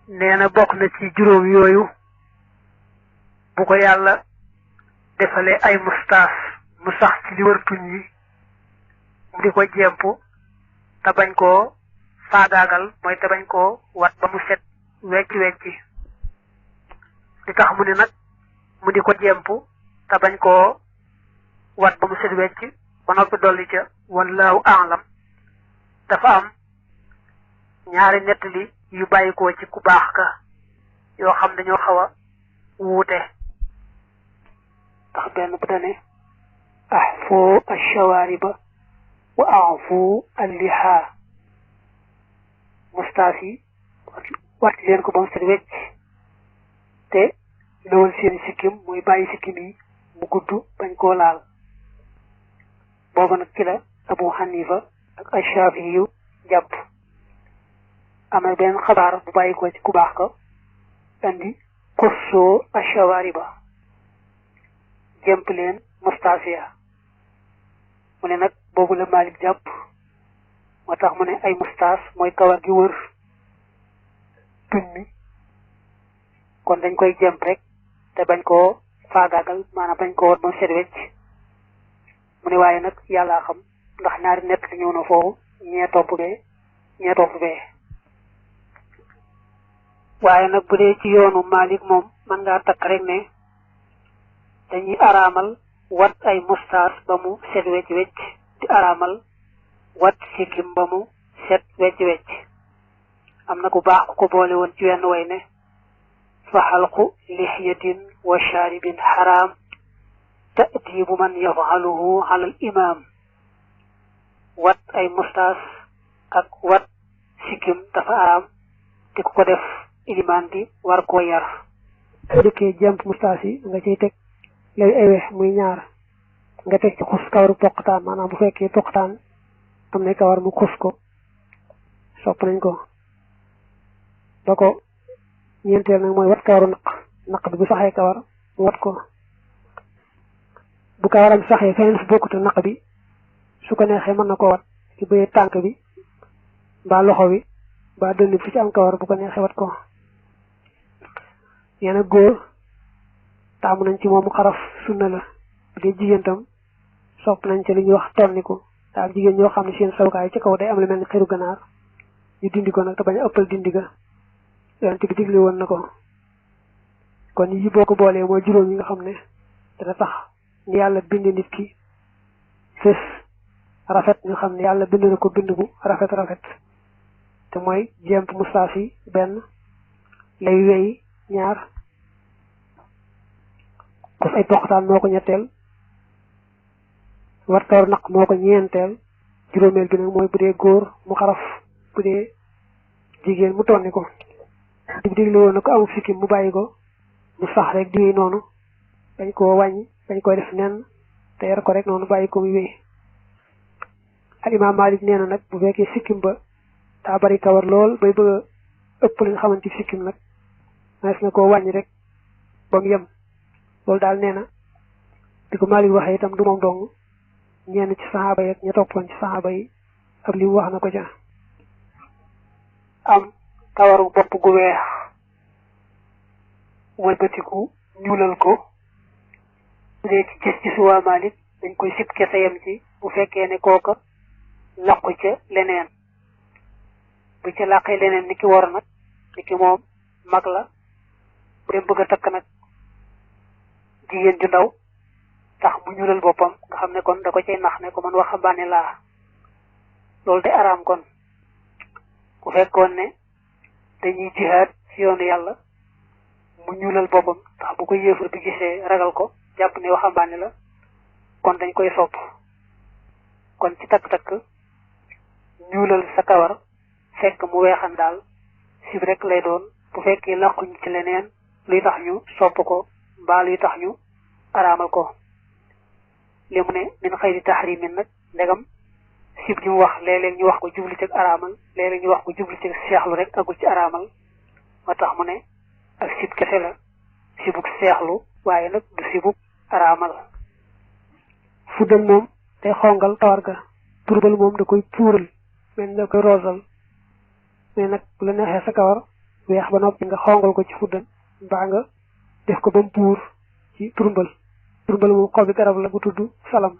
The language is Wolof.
nee na bokk na ci juróom yooyu bu ko yàlla defalee ay mustaas mu sax ci li wër tuñ yi mu di ko jemp te bañ koo faagaagal mooy te bañ koo wat ba mu set wecci li tax mu ne nag mu di ko jemp te bañ koo wat ba mu set wecc ba noppi dolli ca wallaahu a'lam dafa am ñaari nettali yu bàyyikoo ci ku baax ka yoo xam dañoo xaw a wuute ndax benn bu dane ahfu ash-shawaariba wa a'fu al-liha mustaas yi wat leen ko ba mu set wecc te lawal seen sikkim mooy bàyyi sikkim yi mu gudd bañ koo laal booba nag ci la Abu Hanifa ak Ash-Shafi'i yu jàpp am na benn xabaar bu bàyyi ko ci ku baax ka andi kussoo ash-shawaariba jëmp leen mustaasiya mu ne nag boobu la Malik jàpp moo tax mu ne ay mustaas mooy kawar gi wër tuñ mi kon dañ koy jëmp rek te bañ koo faagaagal maanaam bañ koo wat moom set wecc mu ne waaye nag yàllaa xam ndax ñaari nett li ñëw na foofu ñee topp bee waaye nag bu dee ci yoonu Malik moom mën ngaa takk rek ne dañuy araamal wat ay mustaas ba mu set wecc wecc di araamal wat sikkim ba mu set wecc wecc am na ku baax ku ko boole woon ci wenn way ne fa xalqu lixyatin wa shaaribin xaraam ta'dibu man yafaluhu ala al imam wat ay mustaas ak wat sikkim dafa araam te ku ko def ilimaan bi war koo yar dëkkee jëmp mustaas yi nga ciy teg léegi ay weex muy ñaar nga teg ci xus kawaru poqtaan maanaam bu fekkee poqtaan am na kawar mu xus ko sopp nañ ko ba ko ñeenteel nag mooy wat kawaru naq bi bu saxee kawar mu wat ko bu kawaram saxee feneen fu bokkute naq bi su ko neexee mën na ko wat ci bëyee tànk bi mbaa loxo bi mbaa dënn bi fu ci am kawar bu ko neexee wat ko nee na góor taamu nañ ci moomu xaraf sunna la bu dee jigéen tam sopp nañ ci li ñuy wax tonniku daal jigéen ñoo xam ne seen sawukaay ci kaw day am lu mel ni xiru ganaar ñu dindi ko nag te bañ a ëppal dindi ga yonent bi digle woon na ko kon yi boo ko boolee mooy juróom yi nga xam ne dana tax ni yàlla bind nit ki fës rafet ñu xam ne yàlla bind na ko bind bu rafet te mooy jemp mustaas yi benn lay wey ñaar ko ay poqtaan moo ko ñetteel wat kawar naq moo ko ñeenteel juróomeel gi nag mooy bu dee góor mu xaraf bu dee jigéen mu tonni ko dig digle woon na ko amul sikkim mu bàyyi ko mu sax rek di wéy noonu dañ koo wàññi dañ koy def nen te yar ko rek noonu bàyyi ko muy wéy al imaam Malik nee na nag bu fekkee sikkim ba daa bari kawar lool bay bëgg a ëpp li nga xamante sikkim nag nees na koo wàññi rek ba mu yem loolu daal nee na di ko Malik waxee itam du moom dong ñenn ci saxaaba yi ak ña toppoon ci saxaaba yi ak li mu wax na ko ca am kawaru bopp gu weex wëlbatiku ñuulal ko bu dee ci gis-gisu waa Malik dañ koy sib kese yem ci bu fekkee ne kooka laqu ca leneen bu ca laqee leneen ni ki war nag ni ki moom mag la bu dem bëgg a takk nag jigéen ju ndaw tax mu ñuulal boppam nga xam ne kon da ko cay nax ne ko man waxambaane laa loolu de araam kon ku fekkoon ne dañuy jihaad ci yoonu yàlla mu ñuulal boppam tax bu ko yéefar bi gisee ragal ko jàpp ne waxambaane la kon dañ koy sopp kon ci takk-takk ñuulal sa kawar fekk mu weexan daal sib rek lay doon bu fekkee làquñ ci leneen luy tax ñu sopp ko mbaa luy tax ñu araamal ko li mu ne min xëy di taxrimin nag ndegam sib gi mu wax léeg-léeg ñu wax ko jubli ci araamal léeg-léeg ñu wax ko jubli ci seexlu rek agul ci araamal moo tax mu ne ak sib kese la sibuk seexlu waaye nag du sibuk araamal fuddal moom day xongal kawar ga turbal moom da koy puural mel ni da koy roosal mais nag bu la neexee sa kawar weex ba noppi nga xongal ko ci fuddan mbaa nga def ko ba mu puur ci turmbal moom xobi garab la bu tudd salam